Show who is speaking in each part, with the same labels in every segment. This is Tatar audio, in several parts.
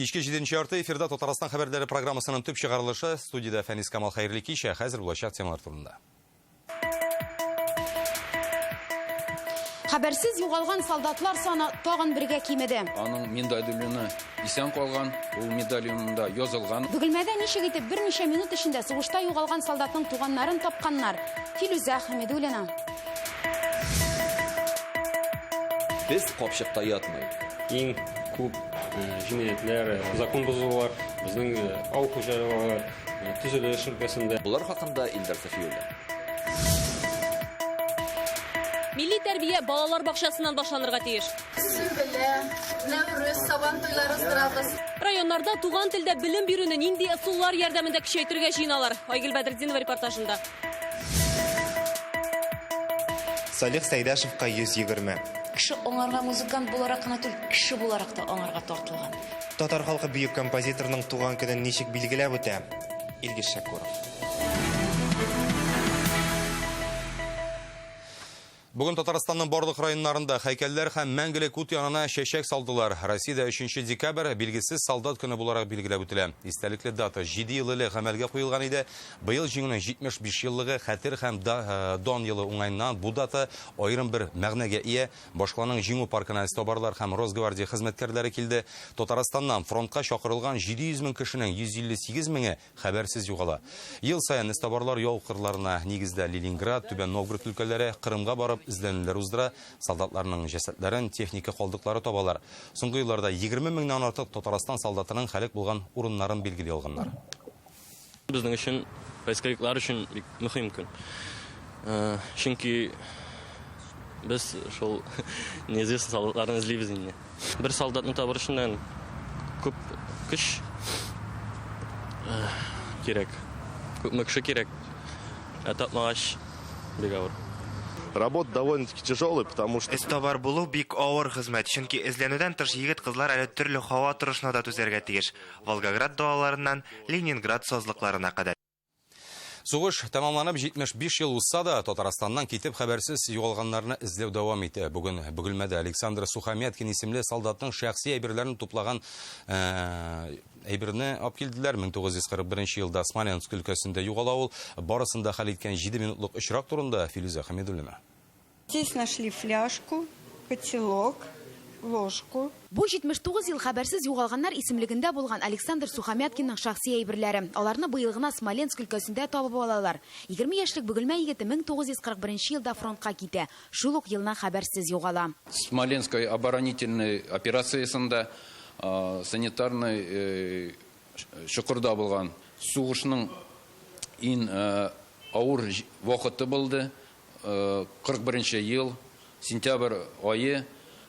Speaker 1: Кичке җиденче ярты эфирда Татарстан хәбәрләре программасының төп чыгарылышы. Студиядә Фәнис Камал хәерле кич, ә хәзер булачак темалар турында.
Speaker 2: Хәбәрсез югалган солдатлар саны тагын бергә кимеде.
Speaker 3: Аның медальоны исән калган, ул медальонында язылган.
Speaker 2: Бөгелмәдә ничек итеп берничә минут эчендә сугышта югалган солдатның туганнарын тапканнар? Филүзә Хәмидуллина.
Speaker 4: Без капчыкта ятмый.
Speaker 5: Иң күп җинаятьләр, закон бозулар безнең авыл хуҗалыгы, төзелеш өлкәсендә.
Speaker 4: Болар хакында Илдар Сафиуллин.
Speaker 6: Милли тәрбия балалар бакчасыннан башланырга тиеш.
Speaker 7: Сөмбелә, Нәүрүз, Сабан туйлары уздырабыз.
Speaker 6: Районнарда туган телдә белем бирүне нинди ысуллар ярдәмендә көчәйтергә җыеналар? Айгөл Бәдретдинова репортажында.
Speaker 8: Салих Сәйдәшевка 120.
Speaker 9: Кеше аңарга музыкант буларак кына түгел, кеше буларак та аңарга тартылган.
Speaker 8: Татар халкы бөек композиторның туган көнен ничек билгеләп үтә? Илгиз Шәкүров.
Speaker 1: Бүген Татарстанның барлык районнарында һәйкәлләр һәм мәңгелек ут янына чәчәк салдылар. Россиядә 3 декабрь билгесез солдат көне буларак билгеләп үтелә. Истәлекле дата 7 ел элек гамәлгә куелган иде. Быел Җиңүнең 75 еллыгы Хәтер һәм Дан елы уңаеннан бу дата аерым бер мәгънәгә ия. Башкаланың Җиңү паркына эзтабарлар һәм Росгвардия хезмәткәрләре килде. Татарстаннан фронтка чакырылган 700 мең кешенең 158 меңе хәбәрсез югала. Ел саен эзтабарлар яу кырларына, нигездә Ленинград, Түбән Новгород өлкәләре, Кырымга барып эзләнүләр уздыра, солдатларның җәсәдләрен, техника калдыклары табалар. Соңгы елларда 20 меңнән артык Татарстан солдатының һәлак булган урыннарын билгели алганнар.
Speaker 5: Безнең өчен, поисковиклар өчен бик мөһим көн. Чөнки без шул неизвестный солдатларны эзлибез инде. Бер солдатны табыр өчен күп көч кирәк. Күпме кеше кирәк. Ә тапмагач бик авыр.
Speaker 10: Работа довольно-таки тяжелая, потому что...
Speaker 8: Эзтабар булу бик авыр хезмәт, чөнки эзләнүдән тыш егет-кызлар әле төрле һава торышына да түзәргә тиеш. Волгоград далаларыннан Ленинград сазлыкларына кадәр.
Speaker 1: Сугыш тәмамланып 75 ел узса да, Татарстаннан китеп хәбәрсез югалганнарны эзләү дәвам итә. Бүген Бөгелмәдә Александр Сухомяткин исемле солдатның шәхси әйберләрен туплаган әйберне алып килделәр. 1941 елда Смоленск өлкәсендә югала ул. Барысын да хәл иткән 7 минутлык очрак турында Филүзә Хәмидуллина.
Speaker 11: Здесь нашли фляжку, котелок, ложку.
Speaker 2: Бу 79 ел хәбәрсез югалганнар исемлегендә булган Александр Сухомяткинның шәхси әйберләре. Аларны быел гына Смоленск өлкәсендә табып алалар. 20 яшьлек Бөгелмә егете 1941 елда фронтка китә. Шул ук елны хәбәрсез югала.
Speaker 3: Смоленской оборонительной операциясендә санитарный чокырда булган сугышның иң авыр вакыты булды. 41 ел, сентябрь ае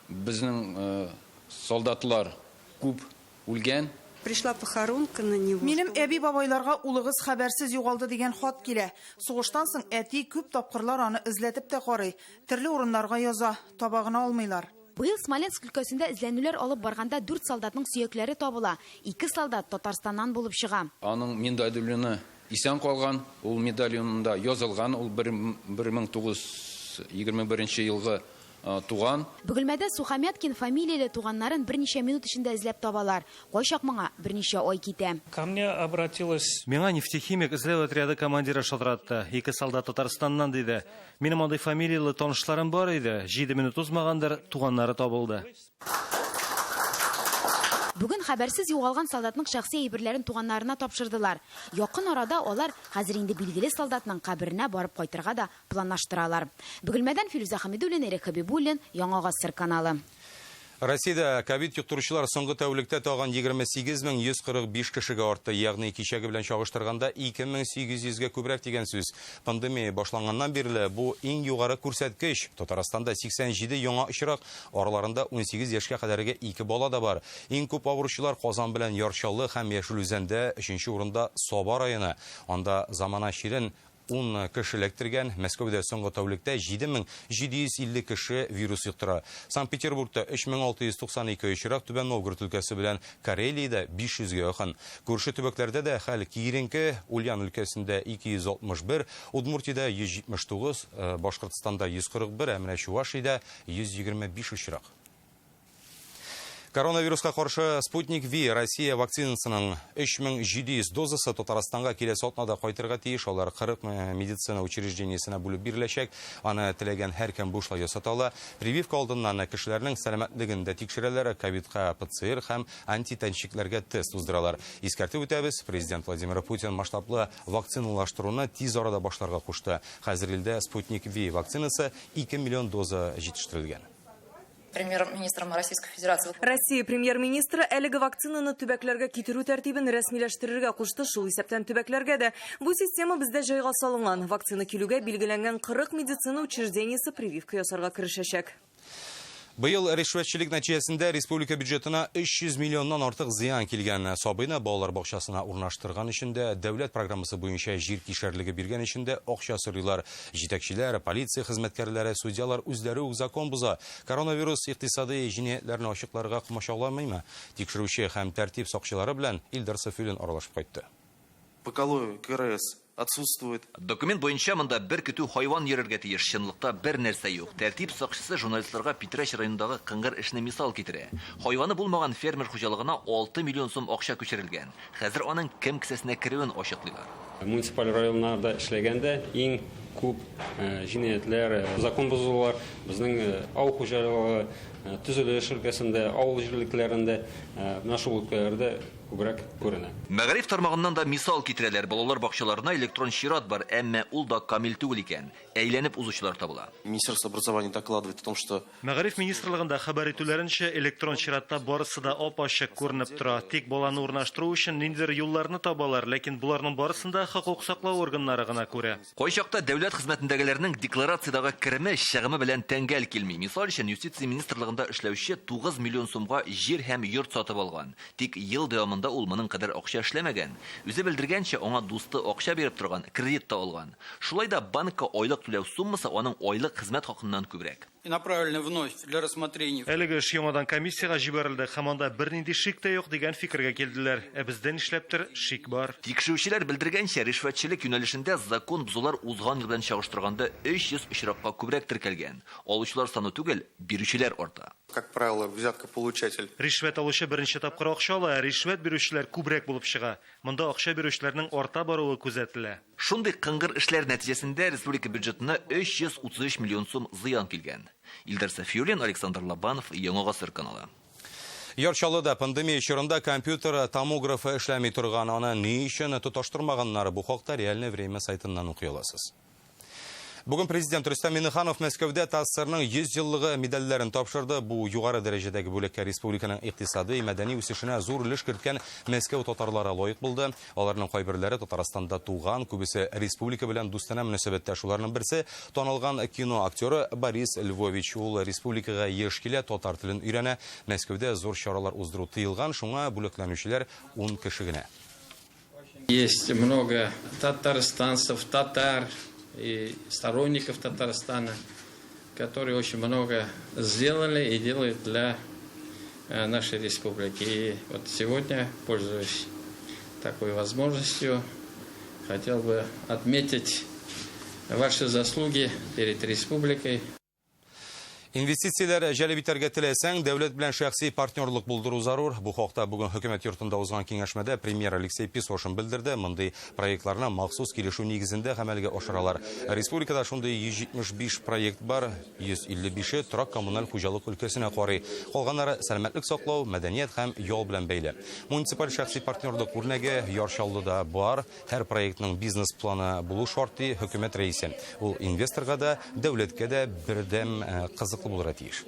Speaker 3: безнең солдатлар күп үлгән.
Speaker 11: Пришла похоронка на него.
Speaker 12: Минем әби-бабайларга улыгыз хәбәрсез югалды дигән хат килә. Сугыштан соң әти күп тапкырлар аны эзләтеп тә карый. Төрле урыннарга яза, таба гына алмыйлар.
Speaker 2: Быел Смоленск өлкәсендә эзләнүләр алып барганда 4 солдатның сөякләре табыла. 2 солдат Татарстаннан булып чыга.
Speaker 3: Аның медальоны исән калган, ул медальонында язылган, ул 1921 елгы туган.
Speaker 2: Бөгелмәдә Сухомяткин фамилияле туганнарын берничә минут эчендә эзләп табалар. Кайчак моңа берничә ай китә.
Speaker 13: Ко мне обратилась...
Speaker 14: Миңа нефтехимик эзләү отряды командиры шалтыратты. 2 солдат Татарстаннан диде. Минем андый фамилияле танышларым бар иде. 7 минут узмагандыр, туганнары табылды.
Speaker 2: Бүген хәбәрсез югалган солдатның шәхси әйберләрен туганнарына тапшырдылар. Якын арада алар хәзер инде билгеле солдатның каберенә барып кайтырга да планлаштыралар. Бөгелмәдән Филүзә Хәмидуллина, Ирек Хәбибуллин, Яңа Гасыр каналы.
Speaker 1: Россиядә ковид йоктыручылар соңгы тәүлектә тагын 28145 кешегә артты, ягъни кичәге белән чагыштырганда 2800гә күбрәк дигән сүз. Пандемия башланганнан бирле бу иң югары күрсәткеч. Татарстанда 87 яңа очрак, араларында 18 яшькә кадәрге 2 бала да бар. Иң күп авыручылар Казан белән Яр Чаллы һәм Яшел Үзәндә, 3нче урында Саба районы. Анда замана чирен 10 кеше эләктергән. Мәскәүдә соңгы тәүлектә 7750 кеше вирус йоктыра. Санкт-Петербургта 3692 очрак, Түбән Новгород өлкәсе белән Карелиядә 500гә якын. Күрше төбәкләрдә дә хәл киеренке. Ульян өлкәсендә 261, Удмуртиядә 179, Башкортстанда 141, ә менә Чувашиядә 125 очрак. Коронавируска каршы Спутник Ви Россия вакцинасының 3700 дозасы Татарстанга киләсе атнада кайтырга тиеш. Алар 40 медицина учреждениесенә бүлеп биреләчәк. Аны теләгән һәркем бушлай ясата ала. Прививка алдыннан кешеләрнең сәламәтлеген дә тикшерәләр, ковидка ПЦР һәм антитәнчекләргә тест уздыралар. Искәртеп үтәбез, президент Владимир Путин масштаблы вакциналаштыруны тиз арада башларга кушты. Хәзер илдә Спутник Ви вакцинасы 2 миллион доза җитештерелгән.
Speaker 15: Премьер-министром Российской Федерации.
Speaker 16: Россия премьер-министры әлеге вакцинаны төбәкләргә китерү тәртибен рәсмиләштерергә кушты, шул исәптән төбәкләргә дә. Бу система бездә җайга салынган. Вакцина килүгә билгеләнгән 40 медицина учреждениесе прививка ясарга керешәчәк.
Speaker 1: Быел ришвәтчелек нәтиҗәсендә республика бюджетына 300 миллионнан артык зыян килгән. Сабыйны балалар бакчасына урнаштырган өчен дә, дәүләт программасы буенча җир кишәрлеге биргән өчен дә акча сорыйлар. Җитәкчеләр, полиция хезмәткәрләре, судьялар үзләре үк закон боза. Коронавирус икътисадый җинаятьләрне ачыкларга комачауламыймы? Тикшерүче һәм тәртип сакчылары белән Илдар Сафиуллин аралашып кайтты.
Speaker 17: Поколою КРС отсутствует.
Speaker 4: Документ буенча монда бер көтү хайван йөрергә тиеш, чынлыкта бер нәрсә юк. Тәртип сакчысы журналистларга Питрәч районындагы кыңгыр эшне мисал китерә. Хайваны булмаган фермер хуҗалыгына 6 миллион сум акча күчерелгән. Хәзер аның кем кесәсенә керүен ачыклыйлар.
Speaker 18: Муниципаль районнарда эшләгәндә иң күп җинаятьләр, закон бозулар безнең авыл хуҗалыгы, төзелеш өлкәсендә, авыл җирлекләрендә, менә шул өлкәләрдә күбрәк күренә.
Speaker 4: Мәгариф тармагыннан да мисал китерәләр. Балалар бакчаларына электрон чират бар, әмма ул да камил түгел икән. Әйләнеп узучылар табыла.
Speaker 17: Министерство образования докладывает о том, что
Speaker 14: Мәгариф министрлыгында хәбәр итүләренчә, электрон чиратта барысы да ап-ачык күренеп тора. Тик баланы урнаштыру өчен ниндидер юлларны табалар, ләкин боларның барысын да хокук саклау органнары гына күрә.
Speaker 4: Кайчакта дәүләт хезмәтендәгеләрнең декларациядәге кереме чыгымы белән тәңгәл килми. Мисал өчен, юстиция министрлыгында эшләүче 9 миллион сумга җир һәм йорт сатып алган. Тик ел дәвамында ул моның кадәр акча эшләмәгән. Үзе белдергәнчә, аңа дусты акча биреп торган, кредит та алган. Шулай да банкка айлык түләү суммасы аның айлык хезмәт хакыннан күбрәк.
Speaker 19: И направлены вновь для рассмотрения.
Speaker 14: Әлеге эш яңадан комиссиягә җибәрелде һәм анда бернинди шик тә юк дигән фикергә килделәр. Ә бездә нишләптер шик бар.
Speaker 4: Тикшерүчеләр белдергәнчә, ришвәтчелек юнәлешендә закон бозулар узган ел белән чагыштырганда 300 очракка күбрәк теркәлгән. Алучылар саны түгел, бирүчеләр арта.
Speaker 20: Как правило, взяткополучатель.
Speaker 14: Ришвәт алучы беренче тапкыр акча ала, ә ришвәт бирүчеләр күбрәк булып чыга. Монда акча бирүчеләрнең арта баруы күзәтелә.
Speaker 4: Шундый кыңгыр эшләр нәтиҗәсендә республика бюджетына 333 миллион сум зыян килгән. Илдар Сафиуллин, Александр Лобанов, Яңа Гасыр каналы.
Speaker 1: Яр Чаллыда пандемия чорында компьютер томографы эшләми торган, аны ни өчен тоташтырмаганнар, бу хакта Реальное время сайтыннан укый аласыз. Бүген президент Рөстәм Миңнеханов Мәскәүдә ТАССРның 100 еллыгы медальләрен тапшырды. Бу югары дәрәҗәдәге бүләккә республиканың икътисади, мәдәни үсешенә зур өлеш керткән Мәскәү татарлары лаек булды. Аларның кайберләре Татарстанда туган, күбесе республика белән дустанә мөнәсәбәттә. Шуларның берсе танылган кино актеры Борис Львович. Ул республикага еш килә, татар телен өйрәнә. Мәскәүдә зур чаралар уздыру тыелган, шуңа бүләкләнүчеләр 10 кеше генә.
Speaker 21: Есть много татарстанцев, татар и сторонников Татарстана, которые очень много сделали и делают для нашей республики. И вот сегодня, пользуясь такой возможностью, хотел бы отметить ваши заслуги перед республикой.
Speaker 1: Инвестицияләр җәлеп итәргә теләсәң, дәүләт белән шәхси партнерлык булдыру зарур. Бу хакта бүген хөкүмәт йортында узган киңәшмәдә премьер Алексей Песошин белдерде. Мондый проектларны махсус килешү нигезендә гамәлгә ашыралар. Республикада шундый 175 проект бар, 155-е торак коммуналь хуҗалык өлкәсенә карый. Калганнары сәламәтлек саклау, мәдәният һәм ял белән бәйле. Муниципаль шәхси партнерлык үрнәге Яр Чаллыда бар. Һәр проектның бизнес-планы булу шарт, ди хөкүмәт рәисе. Ул инвесторга да, дәүләткә дә бердәм кызыклы булырга тиеш.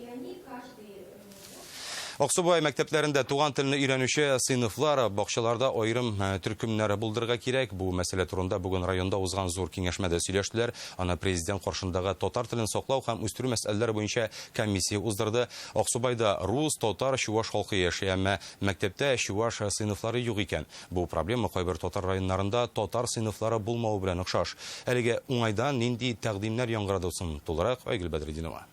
Speaker 1: Аксубай мәктәпләрендә туган телне өйрәнүче сыйныфлар, бакчаларда аерым төркемнәр булдырырга кирәк. Бу мәсьәлә турында бүген районда узган зур киңәшмәдә сөйләштеләр. Аны президент каршындагы татар телен саклау һәм үстерү мәсьәләләре буенча комиссия уздырды. Аксубайда рус, татар, чуваш халкы яши, әмма мәктәптә чуваш сыйныфлары юк икән. Бу проблема кайбер татар районнарында татар сыйныфлары булмавы белән охшаш. Әлеге уңайдан нинди тәкъдимнәр яңгырады соң? Тулырак Айгөл Бәдретдинова.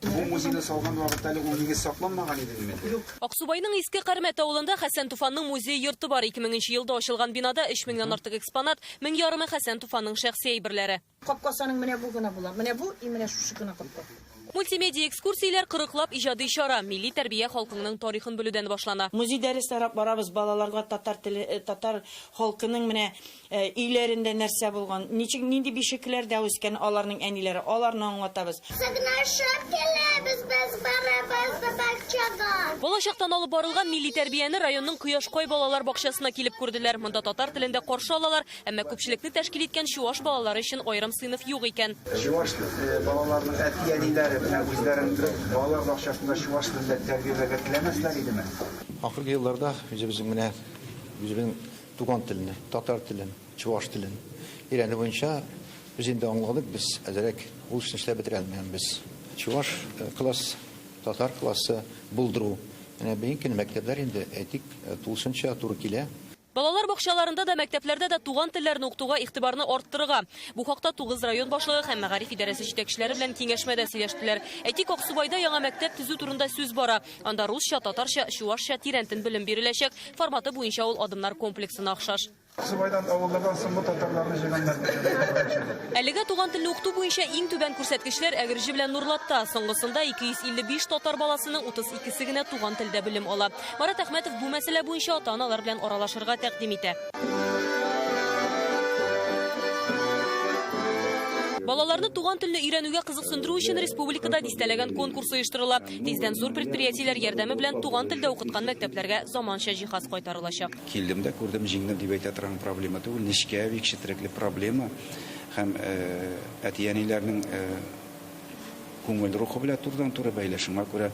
Speaker 22: Бу музейны салган вакытта әле ул нигез сакланмаган иде инде.
Speaker 6: Юк. Аксубайның Иске Кармәт авылында Хәсән Туфанның музей йорты бар. 2000 елда ачылган бинада 3000-нән артык экспонат, 1500-ы Хәсән Туфанның шәхси әйберләре.
Speaker 23: Капкасының менә бу гына була. Менә бу и менә шушы гына капка.
Speaker 6: Мультимедиа экскурсияләр, кырыклап иҗади чара. Милли тәрбия халкыңның тарихын белүдән башлана.
Speaker 7: Музей дәресләре алып барабыз балаларга татар теле, татар халкының менә өйләрендә нәрсә булган, ничек, нинди бишекләрдә үскән аларның әниләре, аларны аңлатабыз.
Speaker 9: Сагнашып киләбез без барыбыз да бакчага.
Speaker 6: Балачактан алып барылган милли тәрбияне районның Кояшкай балалар бакчасына килеп күрделәр. Монда татар телендә каршы алалар, әмма күпчелекне тәшкил иткән чуаш балалары өчен аерым сыйныф юк икән.
Speaker 22: Чуаш балаларының әти-әниләре менә үзләрен балалар бакчасында чуаш телендә тәрбияләргә теләмәсләр идеме?
Speaker 23: Ахыргы елларда үзебезнең менә үзебезнең туган телне, татар телен, чуаш телен өйрәнү буенча без инде аңладык, без әзерәк ул эшне эшләп бетерә алмыйбыз. Чуаш класс, татар классы булдыру. Менә бүгенге көн мәктәпләр инде, әйтик, тулысынча туры килә.
Speaker 6: Балалар бакчаларында да, мәктәпләрдә дә туган телләрне укытуга игътибарны арттырырга. Бу хакта 9 район башлыгы һәм мәгариф идарәсе җитәкчеләре белән киңәшмәдә сөйләштеләр. Әйтик, Аксубайда яңа мәктәп төзү турында сүз бара. Анда русча, татарча, чуашча тирәнтен белем биреләчәк. Форматы буенча ул адымнар комплексына охшаш.
Speaker 22: Аксубайдан авыллардан соңгы татарларны җыйганнар.
Speaker 6: Әлегә туган телне укыту буенча иң түбән күрсәткечләр Әгерҗе белән Нурлатта. Соңгысында 255 татар баласының 32-се генә туган телдә белем ала. Марат Әхмәтов бу мәсьәлә буенча ата-аналар белән аралашырга тәкъдим итә. Балаларны туган телне өйрәнүгә кызыксындыру өчен республикада дистәләгән конкурс оештырыла. Тиздән зур предприятиеләр ярдәме белән туган телдә укыткан мәктәпләргә заманча җиһаз кайтарылачак.
Speaker 22: Килдем дә күрдем, җиңдем дип әйтә торган проблема түгел, нечкә, бик четерекле проблема. Һәм әти-әниләрнең күңел рухы белән турыдан-туры бәйле. Шуңа күрә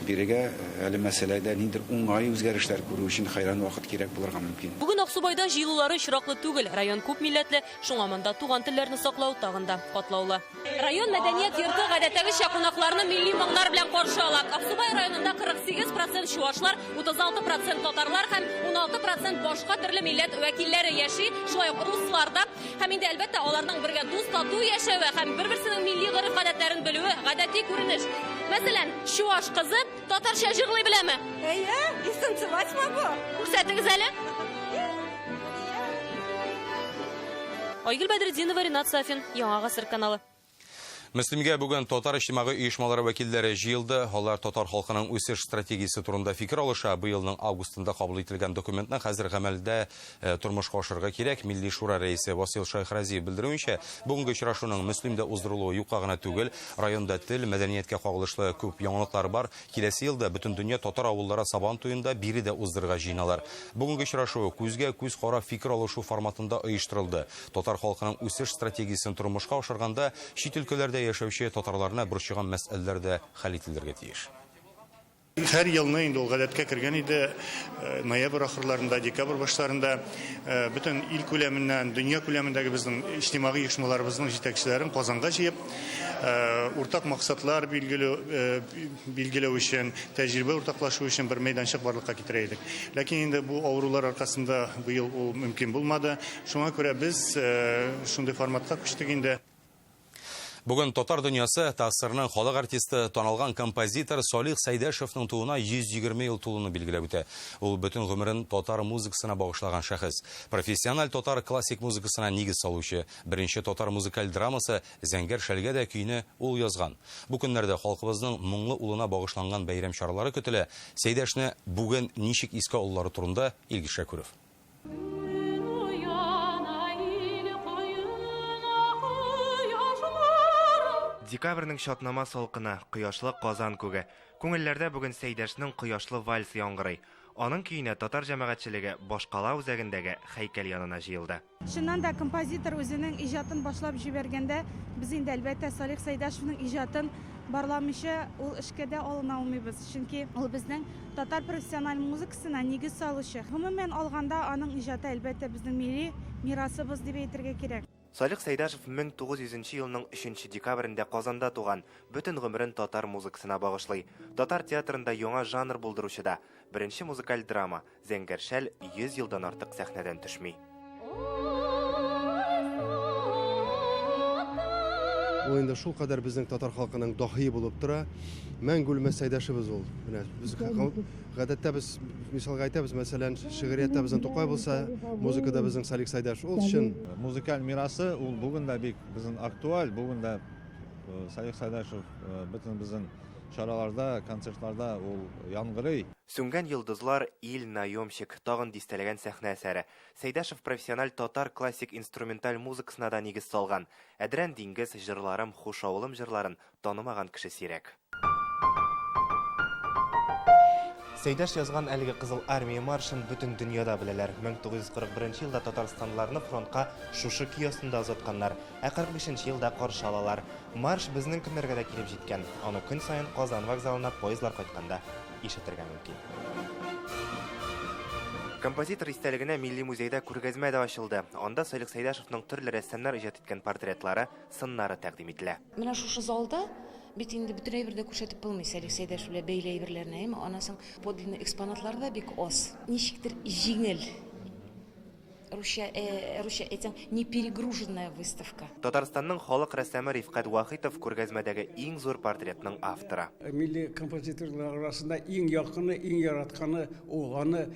Speaker 22: бирегә әле мәсьәләдә ниндидер уңай үзгәрешләр күрү өчен хәйран вакыт кирәк булырга мөмкин.
Speaker 6: Бүген Аксубайда җыелулары очраклы түгел. Район күп милләтле, шуңа монда туган телләрне саклау тагын да катлаулы. Район мәдәният йорты гадәттәгечә кунакларны милли моңнар белән каршы ала. Аксубай районында 48% чуашлар, 36% татарлар һәм 16% башка төрле милләт вәкилләре яши, шулай ук руслар да. Һәм инде әлбәттә аларның бергә дус тату яшәве һәм бер-берсенең милли гореф-гадәтләрен белүе гадәти күренеш. Мәсәлән, чуаш кызы татарча җырлый беләме?
Speaker 11: Әйе, и танцевать могу.
Speaker 6: Күрсәтегез әле. Айгөл Бәдретдинова, Ринат Сафин, Яңа Гасыр каналы.
Speaker 1: Мөслимгә бүген татар иҗтимагый оешмалары вәкилләре җыелды. Алар татар халкының үсеш стратегиясе турында фикер алыша. Быелның августында кабул ителгән документны хәзер гамәлдә тормышка ашырырга кирәк. Милли шура рәисе Васил Шәйхразиев белдерүенчә, бүгенге очрашуның Мөслимдә уздырылуы юкка гына түгел. Районда тел, мәдәнияткә кагылышлы күп яңалыклар бар. Киләсе елда Бөтендөнья татар авыллары Сабан туенда биредә уздырырга җыеналар. Бүгенге очрашу күзгә күз карап фикер алышу форматында оештырылды. Татар халкының үсеш стратегиясен тормышка ашырганда чит өлкәләрдә яшәүче татарларны борчыган мәсьәләләр дә хәл ителергә тиеш.
Speaker 24: Һәр елны инде ул гадәткә кергән иде, ноябрь ахырларында, декабрь башларында бөтен ил күләменнән, дөнья күләмендәге безнең иҗтимагый оешмаларыбызның җитәкчеләрен Казанга җыеп, уртак максатлар билгеләү өчен, тәҗрибә уртаклашу өчен бер мәйданчык барлыкка китерә идек. Ләкин инде бу авырулар аркасында быел ул мөмкин булмады. Шуңа күрә без шундый форматка күчтек инде.
Speaker 1: Бүген татар дөньясы ТАССРның халык артисты, танылган композитор Салих Сәйдәшевның тууына 120 ел тулуны билгеләп үтә. Ул бөтен гомерен татар музыкасына багышлаган шәхес. Профессиональ татар классик музыкасына нигез салучы, беренче татар музыкаль драмасы Зәңгәр шәлгә дә көйне ул язган. Бу көннәрдә халкыбызның моңлы улына багышланган бәйрәм чаралары көтелә. Сәйдәшне бүген ничек искә алулары турында Илгиз Шәкүров.
Speaker 8: Декабрьнең чатнама салкыны, кояшлы Казан күге. Күңелләрдә бүген Сәйдәшнең кояшлы вальсы яңгырый. Аның көенә татар җәмәгатьчелеге башкала үзәгендәге һәйкәл янына җыелды.
Speaker 25: Чыннан да композитор үзенең иҗатын башлап җибәргәндә, без инде әлбәттә Салих Сәйдәшевнең иҗатын барламыйча ул эшкә дә алына алмыйбыз. Чөнки ул безнең татар профессиональ музыкасына нигез салучы. Гомумән алганда аның иҗаты әлбәттә безнең милли мирасыбыз дип әйтергә кирәк.
Speaker 8: Салих Сәйдәшев 1900 елның 3 декабрендә Казанда туган, бөтен гомерен татар музыкасына багышлый. Татар театрында яңа жанр булдыручы да, беренче музыкаль драма Зәңгәр шәл 100 елдан артык сәхнәдән төшми.
Speaker 26: Ул инде шул кадәр безнең татар халкының даһие булып тора. Мәңге үлмәс Сәйдәшебез ул. Менә без гадәттә без мисалга әйтәбез, мәсәлән, шигърияттә безнең Тукай булса, музыкада безнең Салих Сәйдәш. Ул чын
Speaker 27: музыкаль мирасы, ул бүген дә бик безнең актуаль, бүген дә
Speaker 2: Салих Сәйдәшев бөтен безнең чараларда, концертларда ул яңгырый.
Speaker 8: Сүнгән йолдызлар, Ил, Наемщик, тагын дистәләгән сәхнә әсәре. Сәйдәшев профессиональ татар классик инструменталь музыкасына да нигез салган. Әдрән диңгез, Җырларым, Хуш авылым җырларын танымаган кеше сирәк. Сәйдәш язган әлеге Кызыл Армия маршын бөтен дөньяда беләләр. 1941 елда татарстанлыларны фронтка шушы көй астында озатканнар, ә 45 нче елда каршы алалар. Марш безнең көннәргә дә килеп җиткән. Аны көн саен Казан вокзалына поездлар кайтканда ишетергә мөмкин. Композитор истәлегенә Милли музейда күргәзмә дә ачылды. Анда Салих Сәйдәшевның төрле рәссамнар иҗат иткән портретлары, сыннары тәкъдим ителә.
Speaker 3: Менә шушы залда бит инде бөтен әйбер дә күрсәтеп булмый Салих Сәйдәшев белән бәйле әйберләрне, әйеме? Аннан соң подлинный экспонатлар да бик аз. Ничектер җиңел. Русча, э, русча әйтсәң, не перегруженная выставка.
Speaker 8: Татарстанның халык рәссамы Рифкать Вахитов күргәзмәдәге иң зур портретның авторы.
Speaker 5: Милли композиторлар арасында иң якыны, иң яратканы ул. Аны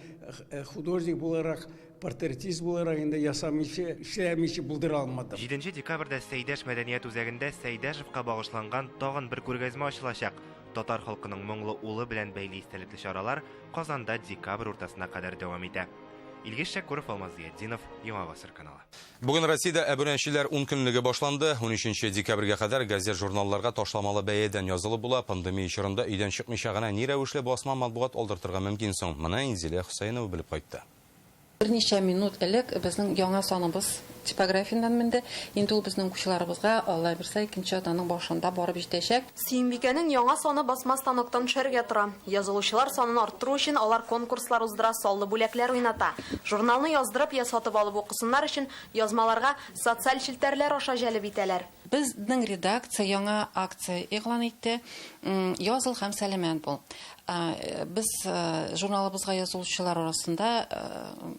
Speaker 5: художник буларак, портретист буларак инде ясамыйча, эшләмичә булдыра алмадым.
Speaker 8: Җиденче декабрьдә Сәйдәш мәдәният үзәгендә Сәйдәшевка багышланган тагын бер күргәзмә ачылачак. Татар халкының моңлы улы белән бәйле истәлекле чаралар Казанда декабрь уртасына кадәр дәвам итә. Илгиз Шәкүров, Алмаз Зыятдинов, Яңа Гасыр каналы.
Speaker 1: Бүген Россиядә әбүнәчеләр ункөнлеге башланды. 13 декабрьгә кадәр газет-журналларга ташламалы бәядән язылып була. Пандемия чорында өйдән чыкмыйча гына ни рәвешле басма матбугат алдыртырга мөмкин соң? Моны Инзилә Хөсәенова белеп кайтты.
Speaker 10: Берничә минут элек безнең яңа саныбыз типографиядән менде. Инде ул безнең укучыларыбызга, Алла бирсә, икенче атнаның башында барып җитәчәк.
Speaker 12: Сөембикәнең яңа саны басма станоктан төшәргә тора. Язылучылар санын арттыру өчен алар конкурслар уздыра, саллы бүләкләр уйната. Журналны яздырып я сатып алып укысыннар өчен язмаларга социаль челтәрләр аша җәлеп итәләр.
Speaker 10: Безнең редакция яңа акция игълан итте, Языл һәм сәламәт бул. Без журналыбызга язылучылар арасында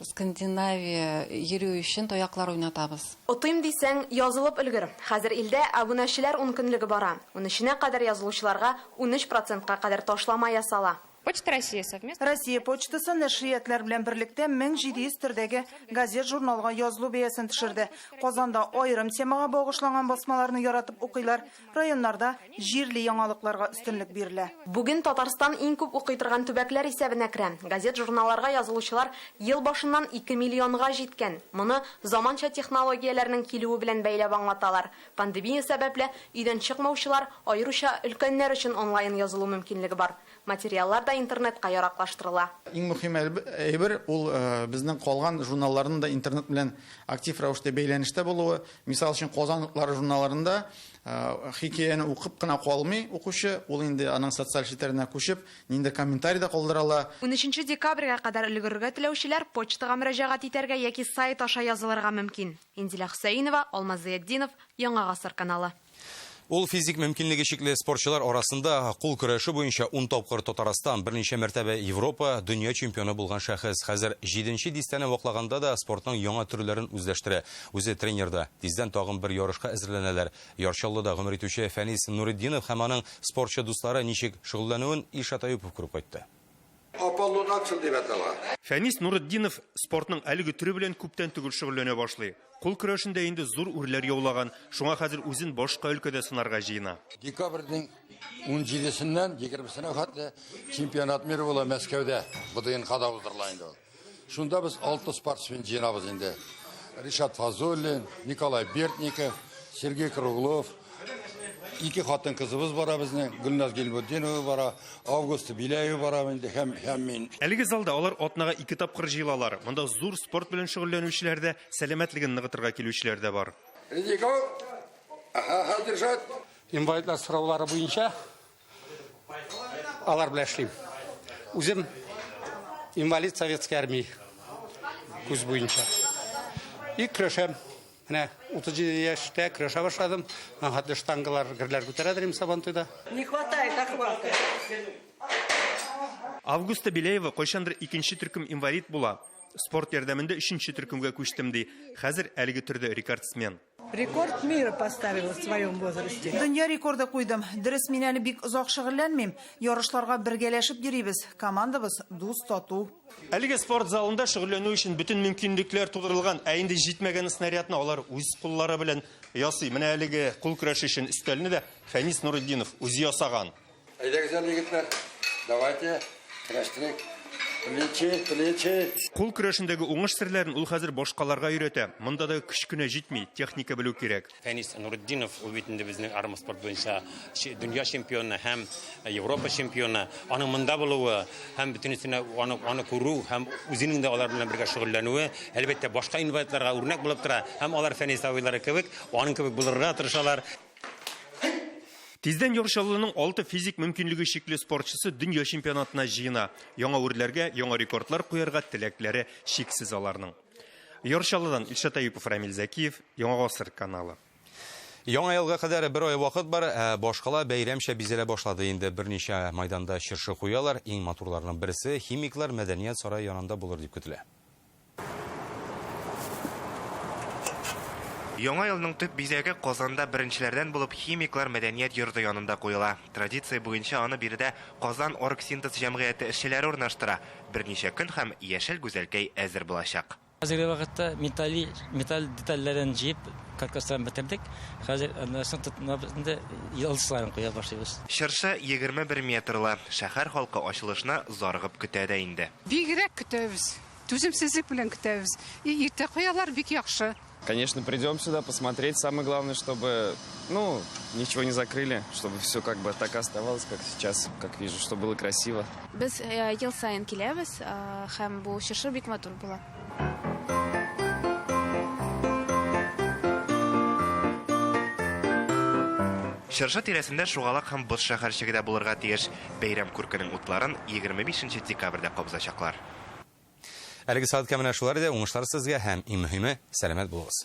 Speaker 10: Скандинавия йөрү өчен таяклар уйнатабыз.
Speaker 12: Отыйм дисәң, язылып өлгер. Хәзер илдә абунәчеләр ункөнлеге бара. Унөченә кадәр язылучыларга 13 процентка кадәр ташлама ясала.
Speaker 13: Почта России совместно.
Speaker 27: Россия почтасы нәшриятлар белән берлектә 1700 төрдәге газет-журналга язылу бәясен төшерде. Казанда аерым темага багышланган басмаларны яратып укыйлар, районнарда җирле яңалыкларга өстенлек бирелә.
Speaker 12: Бүген Татарстан иң күп укый торган төбәкләр исәбенә керә. Газет-журналларга язылучылар ел башыннан 2 миллионга җиткән. Моны заманча технологияләрнең килүе белән бәйләп аңлаталар. Пандемия сәбәпле, өйдән чыкмаучылар, аеруча өлкәннәр өчен онлайн язылу мөмкинлеге бар. Материаллар да интернетка яраклаштырыла.
Speaker 28: Иң мөһим әйбер ул безнең калган журналларның да интернет белән актив рәвештә бәйләнештә булуы. Мисал өчен, Казан утлары журналларында хикәяне укып кына калмый укучы, ул инде аның социаль челтәренә күчеп, нинди комментарий да калдыра ала.
Speaker 12: 13 декабрьгә кадәр өлгерергә теләүчеләр почтага мөрәҗәгать итәргә яки сайт аша язылырга мөмкин. Инзилә Хөсәенова, Алмаз Зыятдинов, Яңа Гасыр каналы.
Speaker 1: Ул физик мөмкинлеге чикле спортчылар арасында кул көрәше буенча 10 тапкыр Татарстан, берничә мәртәбә Европа, дөнья чемпионы булган шәхес. Хәзер җиденче дистәне ваклаганда да спортның яңа төрләрен үзләштерә. Үзе тренер да. Тиздән тагын бер ярышка әзерләнәләр. Яр Чаллыда гомер итүче Фәнис Нуретдинов һәм аның спортчы дуслары ничек шөгыльләнүен Илшат Әюпов күреп кайтты.
Speaker 29: Аполлон Аксел дип атала.
Speaker 30: Фәнис Нуретдинов спортның әлеге төре белән күптән түгел шөгыльләнә башлый. Кул көрәшендә инде зур үрләр яулаган, шуңа хәзер үзен башка өлкәдә сынарга җыена.
Speaker 29: Декабрьнең унҗидесеннән егермесенә хәтле чемпионат мира була Мәскәүдә, ВДНХда уздырыла инде ул. Шунда без алты спортсмен җыенабыз инде. Ришат Фазуллин, Николай Бертников, Сергей Круглов, ике хатын кызыбыз бара безнең, Гөлназ Гильмутдинова бара, Августа Беляева бара инде һәм, һәм мин.
Speaker 30: Әлеге залда алар атнага ике тапкыр җыелалар. Монда зур спорт белән шөгыльләнүчеләр дә, сәламәтлеген ныгытырга килүчеләр дә бар.
Speaker 29: Ready, go! Ага, держать!
Speaker 31: Инвалидлар сораулары буенча алар белән эшлим. Үзем инвалид советской армии күз буенча. И көрәшәм. Менә 37 яшьтә көрәшә башладым. Аңа хәтле штангалар, герләр күтәрә дим Сабантуйда.
Speaker 11: Не хватает охвата.
Speaker 30: Августа Беляева кайчандыр икенче төркем инвалид була. Спорт ярдәмендә өченче төркемгә күчтем, ди. Хәзер әлеге төрдә рекордсмен.
Speaker 11: Рекорд мира поставила в своем возрасте.
Speaker 27: Дөнья рекорды куйдым. Дөрес, мин әле бик озак шөгыльләнмим. Ярышларга бергәләшеп йөрибез. Командабыз дус, тату.
Speaker 30: Әлеге спорт залында шөгыльләнү өчен бөтен мөмкинлекләр тудырылган, ә инде җитмәгән снарядны алар үз куллары белән ясый. Менә әлеге кул көрәше өчен өстәлне дә Фәнис Нуретдинов үзе ясаган.
Speaker 29: Әйдәгез әле, егетләр, давайте, көрәштерик. Плечи, плечи.
Speaker 30: Кул көрәшендәге уңыш серләрен ул хәзер башкаларга өйрәтә. Монда да көч кенә җитми, техника белү кирәк.
Speaker 4: Фәнис Нуретдинов ул бит инде безнең армспорт буенча дөнья чемпионы һәм Европа чемпионы. Аның монда булуы һәм бөтенесенә аны, аны күрү һәм үзенең дә алар белән бергә шөгыльләнүе, әлбәттә, башка инвалидларга үрнәк булып тора. Һәм алар Фәнис абыйлары кебек, аның кебек булырга тырышалар.
Speaker 30: Тиздән Яр Чаллының 6 физик мөмкинлеге чикле спортчысы дөнья чемпионатына җыена. Яңа үрләргә, яңа рекордлар куярга теләкләре чиксез аларның. Яр Чаллыдан Илшат Әюпов, Рамил Зәкиев, Яңа Гасыр каналы.
Speaker 1: Яңа елга кадәр бер ай вакыт бар, ә башкала бәйрәмчә бизәлә башлады инде. Берничә майданда чыршы куялар. Иң матурларының берсе Химиклар мәдәният сарае янында булыр дип көтелә.
Speaker 8: Яңа елның төп бизәге Казанда беренчеләрдән булып Химиклар мәдәният йорты янында куела. Традиция буенча аны биредә Казан Оргсинтез җәмгыяте эшчеләре урнаштыра. Берничә көн һәм яшел гүзәлкәй әзер булачак.
Speaker 7: Хәзерге вакытта металли, металл детальләрен җыеп, каркасларын бетердек. Хәзер аннан соң тотынабыз инде, йолдызларын куя башлыйбыз.
Speaker 8: Чыршы 21 метрлы. Шәһәр халкы ачылышны зарыгып көтә дә инде.
Speaker 13: Бигрәк көтәбез. Түземсезлек белән көтәбез. И иртә куялар, бик яхшы.
Speaker 14: Конечно, придем сюда посмотреть. Самое главное, чтобы, ну, ничего не закрыли, чтобы все как бы так и оставалось, как сейчас, как вижу, чтобы было красиво.
Speaker 15: Без э, ел саен киләбез, э, һәм бу чыршы бик матур була.
Speaker 8: Чыршы тирәсендә шугалак һәм боз шәһәрчеге дә булырга тиеш. Бәйрәм күркенең утларын 25 декабрьдә кабызачаклар.
Speaker 1: Әлеге сәгатькә менә шулар иде. Уңышлар сезгә һәм иң мөһиме, сәламәт булыгыз.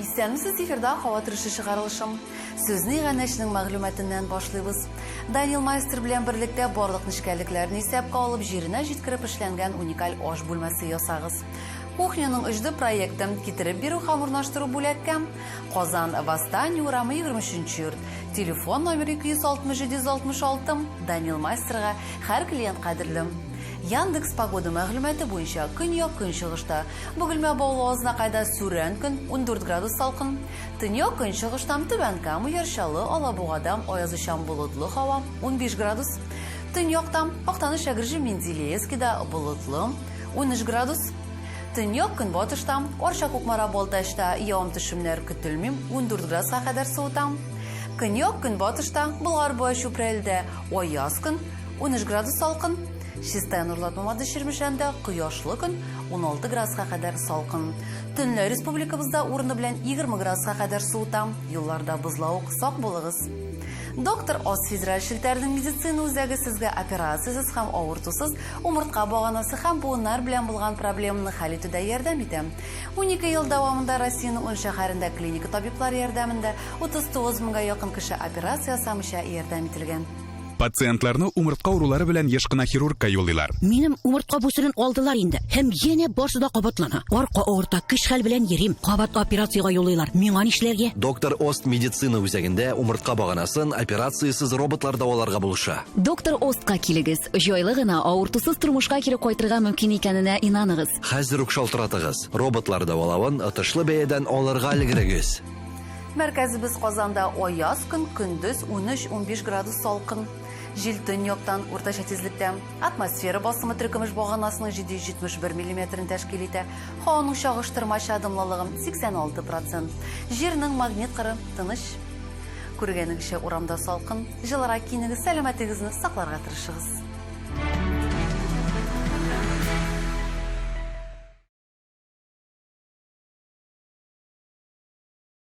Speaker 16: Исәнмесез, эфирда һава торышы чыгарылышым. Сүзне иганәченең мәгълүматыннан башлыйбыз. Данил Майстер белән берлектә барлык нечкәлекләрне исәпкә алып, җиренә җиткереп эшләнгән уникаль аш бүлмәсе ясагыз. Кухняның 3D проекты китереп бирү һәм урнаштыру бүләккә. Казан, Восстание урамы 23 йорт. Телефон номеры 260 766. Данил Мастерга һәр клиент кадерле. Яндекс Погода мәгълүматы буенча көньяк-көнчыгышта Бөгелмә Баулы Азнакайда сүрән көн 14 градус салкын. Төньяк-көнчыгыштан Түбән Кама, Яр Чаллы, Алабугада аязучан болытлы һава 15 градус. Төньякта Актаныш, Әгерҗе, Менделеевскида болытлы 13 градус. Төньяк-көнбатышта, Арча, Кукмара, Балтачта явым-төшемнәр көтелми, 14 градуска кадәр суыта. Көньяк-көнбатышта, Болгар буа Чүпрәледә аяз көн, 13 градус салкын. Чистай, Нурлат, Мамадыш, Чирмешәндә кояшлы көн, 16 градуска кадәр салкын. Төнлә республикабызда урыны белән 20 градуска кадәр суыта. Юлларда бозлавык, сак булыгыз. Доктор Ос федераль челтәренең медицина үзәге сезгә операциясез һәм авыртусыз умыртка баганасы һәм буыннар белән булган проблеманы хәл итүдә ярдәм итә. 12 ел дәвамында Россиянең ун шәһәрендә клиника табиблары ярдәмендә 39 меңгә якын кеше операция ясамыйча ярдәм ителгән.
Speaker 17: Пациентларны умыртка авырулары белән еш кына хирургка юллыйлар.
Speaker 18: Минем умыртка бүсерен алдылар инде. Һәм янә барсы да кабатлана. Арка авырта, көч-хәл белән йөрим. Кабат операциягә юллыйлар. Миңа нишләргә?
Speaker 19: Доктор Ост медицина үзәгендә умыртка баганасын операциясез роботлар дәваларга булыша.
Speaker 20: Доктор Остка килегез. Җайлы гына, авыртусыз тормышка кире кайтырга мөмкин икәненә инаныгыз.
Speaker 19: Хәзер үк шалтыратыгыз. Роботлар дәвалавын отышлы бәядән алырга өлгерегез.
Speaker 16: Мәркәзебез Казанда аяз көн, көндез 13-15 градус салкын. Җил төньяктан уртача тизлектә. Атмосфера басымы теркөмеш баганасының 771 миллиметрын тәшкил итә. Һаваның чагыштырмача дымлылыгы 86 процент. Җирнең магнит кыры тыныч. Күргәнегезчә, урамда салкын. Җылырак киенегез, сәламәтлегезне сакларга тырышыгыз.